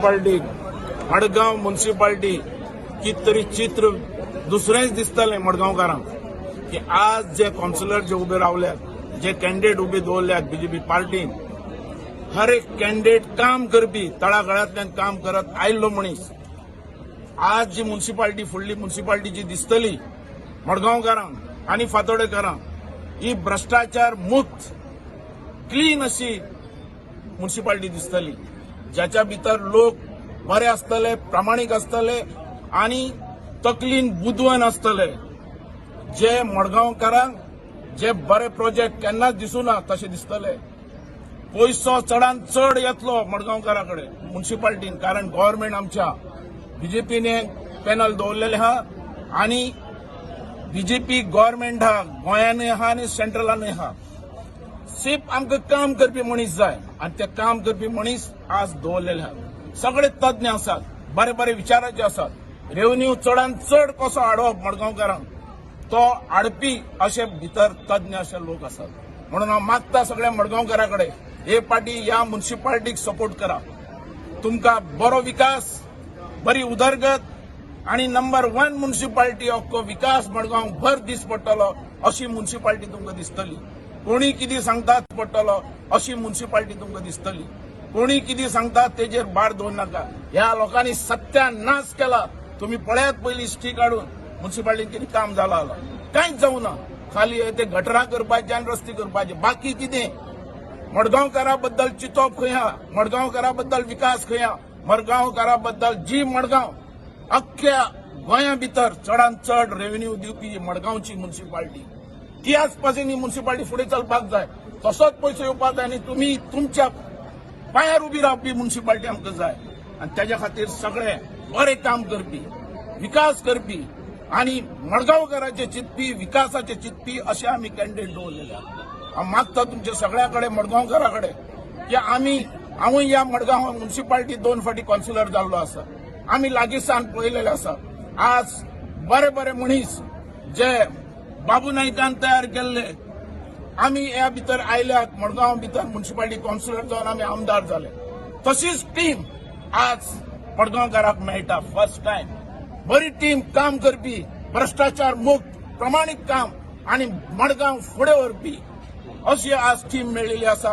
Municipality, Madgaon municipality कित तरी चित्र दुसरेंच दिसतलें मडगांवकारांक की आज जे कावन्सिलर जे उबे रावल्यात, जे कॅन्डिडेट उबे दवरल्यात बीजेपी पार्टीन, हर एक कॅन्डिडेट काम करपी, तळागाळांतल्यान काम करत आयिल्लो मनीस. आज जी मुन्सिपाल्टी, फुडली मुन्सिपाल्टी जी दिसतली मडगांवकारांक आनी फातोडेकारांक, ही भ्रश्टाचार मुक्त, क्लीन अशी मुन्सिपाल्टी दिसतली, ज्याच्या भितर लोक बरे आसतले, प्रामाणीक आसतले आनी तकलीन बुदवंत आसतले, जे मडगांवकारांक जे बरे प्रोजेक्ट केन्नाच दिसुना तशे दिसतले. पयसो चडान चड येतलो मडगांवकारा कडेन मुन्सिपाल्टीन, कारण गव्हर्मेंट आमच्या बीजेपीने पॅनल दवरलेले आहा आनी बीजेपी गव्हर्मेंट आहा, गोंयानूय आहा आनी सेंट्रलानूय आहा. सिर्फ आमकां काम करपी मनीस जाय आनी ते काम करपी मनीस आज दवरलेले आहात. सगळे तज्ञ आसात, बरे बरे विचाराचे आसात. रेव्हन्यू चडान चड कसो हाडप मडगांवकारांक, तो हाडपी अशे भितर तज्ञ अशे लोक आसात. म्हणून हांव मागता सगळ्या मडगांवकारा कडेन, हे पाटी ह्या मुन्सिपाल्टीक सपोर्ट करा. तुमकां बरो विकास, बरी उदरगत आनी नंबर वन मुन्सिपाल्टी, अख्खो विकास मडगांव भर दीस पडटलो अशी मुन्सिपाल्टी तुमकां दिसतली. कोणी कितें सांगतात पडटलो अशी मुन्सिपाल्टी तुमकां दिसतली. कोणी कितें सांगतात तेजेर भार दवर नाका. ह्या लोकांनी सत्यानाश केला. तुम्ही पळयात पयली हिस्ट्री काडून, मुन्सिपाल्टीन कितें काम जालां. कांयच जावना. खाली ते गटरां करपाचे आनी रस्ते करपाचे, बाकी कितें? मडगांवकारा बद्दल चिंतप खंय आहा? मडगांवकारा बद्दल विकास खंय आहा? मडगांवकारा बद्दल जी मडगांव अख्ख्या गोंया भितर चडान चड रेव्हेन्यू दिवपी ही मडगांवची मुन्सिपाल्टी, त्याच पासून ही मुन्सिपाल्टी फुडें चलपाक जाय, तसोच पयसो येवपाक जाय आनी तुमी तुमच्या पांयार उबी रावपी मुन्सिपाल्टी आमकां जाय. आनी तेज्या खातीर सगळे बरे काम करपी, विकास करपी आनी मडगांवकाराचे चिंतपी, विकासाचे चिंतपी अशे आमी कॅन्डिडेट दवरलेले आहा. हांव मागता तुमच्या सगळ्या कडेन, मडगांवकारा कडेन की आमी, हांवूय ह्या मडगांव मुन्सिपाल्टी दोन फावटी कावन्सिलर जाल्लो आसा. आमी लागींसान पळयलेले आसा. आज बरे बरे मनीस जे बाबू नायकान तयार केल्ले, आमी ह्या भितर आयल्यात. मडगांव भितर मुन्सिपाल्टी कावन्सिलर जावन आमी आमदार जाले. तशीच टीम आज मडगांवकाराक मेळटा फर्स्ट टायम. बरी टीम, काम करपी, भ्रष्टाचार मुक्त, प्रमाणीक काम आनी मडगांव फुडें व्हरपी अशी आज टीम मेळिल्ली आसा.